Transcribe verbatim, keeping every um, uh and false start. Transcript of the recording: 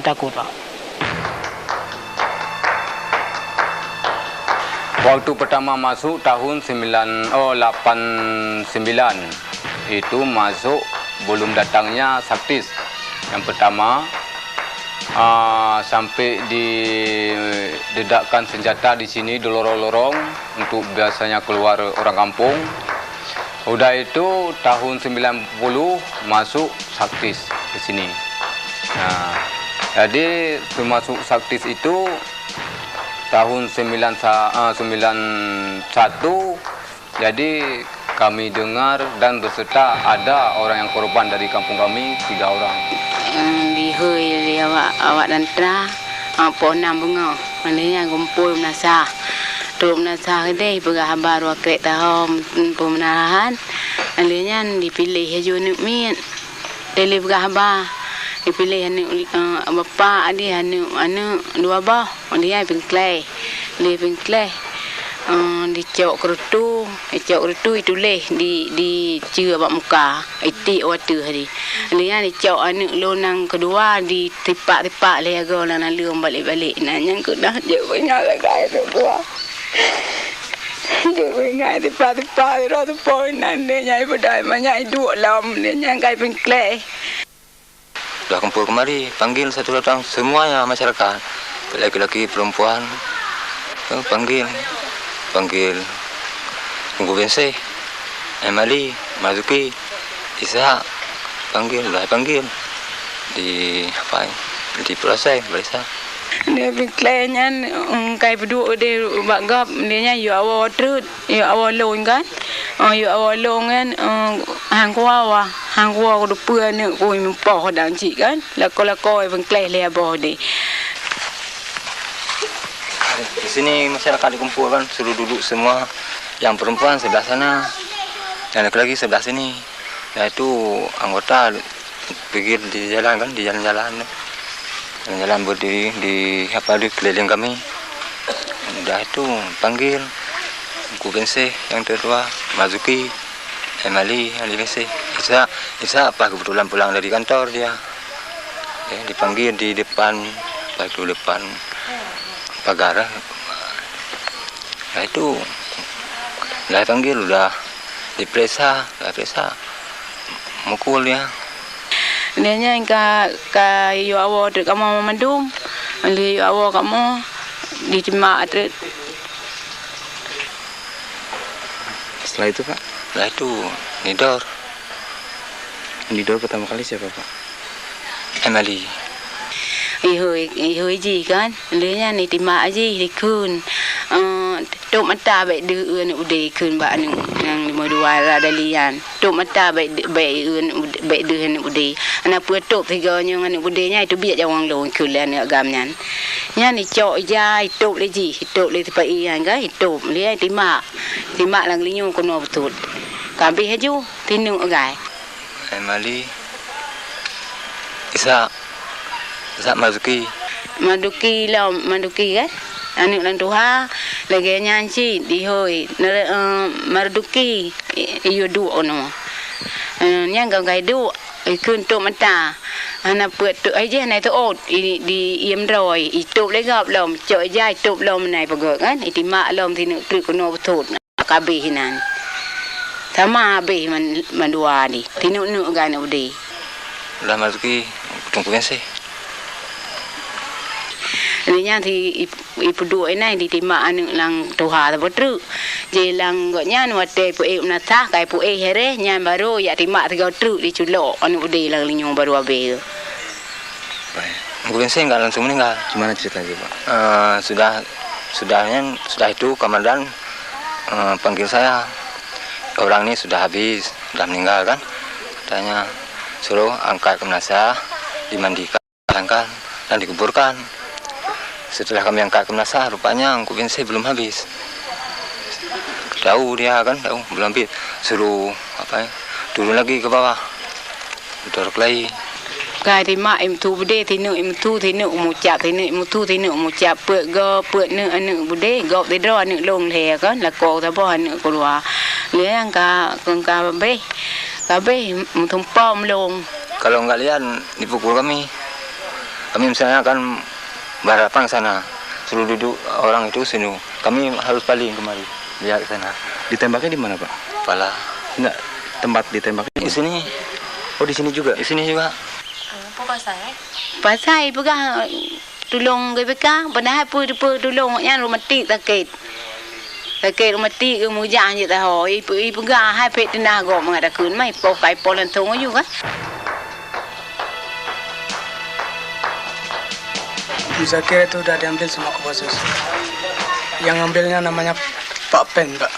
takot, Pak. Waktu pertama masuk tahun sembilan, oh, lapan sembilan, itu masuk belum datangnya Saktis. Yang pertama, ah, sampai diledakkan senjata di sini, di lorong-lorong, untuk biasanya keluar orang kampung. Udah itu, tahun sembilan puluh masuk Saktis ke sini. Nah, jadi termasuk Saktis itu tahun sembilan sa-, ah, sembilan satu, jadi kami dengar dan beserta ada orang yang korban dari kampung kami, tiga orang. Em, dihôi lé awak, awak tantra, ah, poh nam beungoh. Lheueh nyan kumpôi meunasah. Trok meunasah keudeh, peugah haba dua krek taho peumeunarahan. Lheueh nyan dipiléh laju aneuk miet. Lheueh peugah haba, dipiléh aneuk, eh, bapak deh, aneuk, aneuk dua boh. Lheueh nyan peukleh. Lheueh peukleh, eh, dicok keurutu, dicok keurutu dituléh di, diceue bak muka. Itiek u ateueh deh. Lheueh nyan dicok aneuk lôn nyang keudua di tipak-tipak lé agoe lam naleueng balek-balek. Na nyang keuh na jeuet beuingat lagèe nyan dua. Jeuet beuingat tipak-tipak sidroe teupôi nan lé nyang ipeudai manyak iduek lom lé nyang kai peukleh. Sudah kumpul kemari, panggil satu datang semuanya masyarakat, laki-laki, perempuan, eh, panggil, panggil Teungku Binseh, M Ali, Marzuki, Ishak, panggil, dah panggil. Di, apa, di Polsek, Balesa. Lheueh peukleh nyan, mm, kai peuduek deh bak gob, lheueh nyan yue awoe treuk, yue awoe lôn kan. Oh, yue awoe lôn nyan, eh, han kuwoe, han kuwoe kuteupeu aneuk ku meupoh dang cit kan. Lakoe-lakoe peukleh lé aboh deh. Di sini masyarakat dikumpulkan, suruh duduk semua. Yang perempuan sebelah sana, yang laki-laki sebelah sini. Dah itu anggota pikir di jalan kan, di jalan-jalan. Jalan-jalan berdiri di, apa, di keliling kami. Dah itu panggil Teungku Binseh yang tertua, Marzuki, M Ali, Ali Binseh. Ishak, Ishak pas kebetulan pulang dari kantor dia. Ya, dipanggil di depan, apa itu, depan pagar. Dah itu, dah panggil, udah diperiksa, dah periksa. Mukul ya. Lheueh nyan ka, ka yue awoe treuk kamoe mandum. Lheueh yue awoe kamoe ditimbak treuk. Setelah itu, Pak? Setelah itu, nidor. Nidor pertama kali siapa, Pak? M Ali. Ihôi, ihôi jih kan. Lheueh nyan ditimbak jih dikheun. Eh, Tôp mata bèk deuh aneuk beudé kheun bak aneuk nyang limong dua Radali nyan. Tôp mata bèk deuh, bèk, bèk deuh aneuk beudé. Hana peue tôp sigoe nyang aneuk beudé nyan, iteubiet nyawöng lôn kheun lé aneuk agam nyan. Nyan icok ija, itôp lé jih, itôp lé sipa-i nyan kan, itôp. Lé timbak, timbak lam geulinyueng keunoe beutôt. Ka abéh laju, tineuk agai. Hai Mali. Ishak. Ishak Marzuki. Marzuki lom, Marzuki kan? Aneuk lôn tuha, lagèe nyan cit, dihôi. Nere-, eh, Marzuki, i-, iyue duek keunoe. Eh, nyan gam kai duek, ikheun tôp mata. Hana peuet tôp, ai jih hana iteuôt, i-, di iem droe, itôp lé gob lom, cok ija itôp lom meunan ipeugöt kan? Itimbak lom sineuk treuk keunoe beutôt. Ka abéh inan. Sama abéh man-, mandua di. Tineuk-neuk gan udé. Udah Marzuki, Teungku Binseh. Lé nyan si ip-, ipeuduek inan ditimbak aneuk lam tuha saboh treuk. Jih lam gobnyan watèe ipeuék meunasah, ka ipeuék hireh, nyan barô jak timbak sigoe treuk diculok aneuk udé lam linyueng barô abéh. Baik. Teungku Binseh enggak langsung meninggal. Gimana ceritanya, Pak? Eh, sudah, sudah nyan, sudah itu komandan, eh, panggil saya. "Orang ini sudah habis, sudah meninggal kan?" Katanya, "Suruh angkat ke meunasah, dimandikan kan, dan dikuburkan." Setelah kami angkat ke meunasah, rupanya Teungku Binseh belum habis. Tahu dia kan, tahu, belum habis. Suruh, apa ya, turun lagi ke bawah. Dor keulayi. Ka timbak imeutu beudé, tineuk imeutu, tineuk mucab, tineuk imeutu, tineuk mucab, peuet gob, peuet neuk aneuk beudé, gob sidroe aneuk lôn lhèe kan, lakoe saboh aneuk keuluwa. Lé nyan ka, ka abéh, ka abéh meutumpom lôn. Kalau enggak lian, dipukul kami. Kami misalnya kan berhadapan ke sana, suruh duduk orang itu sini. Kami harus paling kemari, lihat ke sana. Ditembaknya di mana, Pak? Kepala. Enggak, tempat ditembaknya di mana? Di sini. Oh, di sini juga? Di sini juga. Apa pasal, eh? Pasal peugah tulông G B K, padahai peue, peue tulông awaknyan reumatik sakét. Sakét reumatik geuh meujang jeuet taho. Ipe-, ipeugah hai phet teunah gob mangat takheun, mai poh kai poh lantông aju kan. Muzakir itu udah diambil sama Kopassus. Yang ngambilnya namanya Pak Pen, Pak.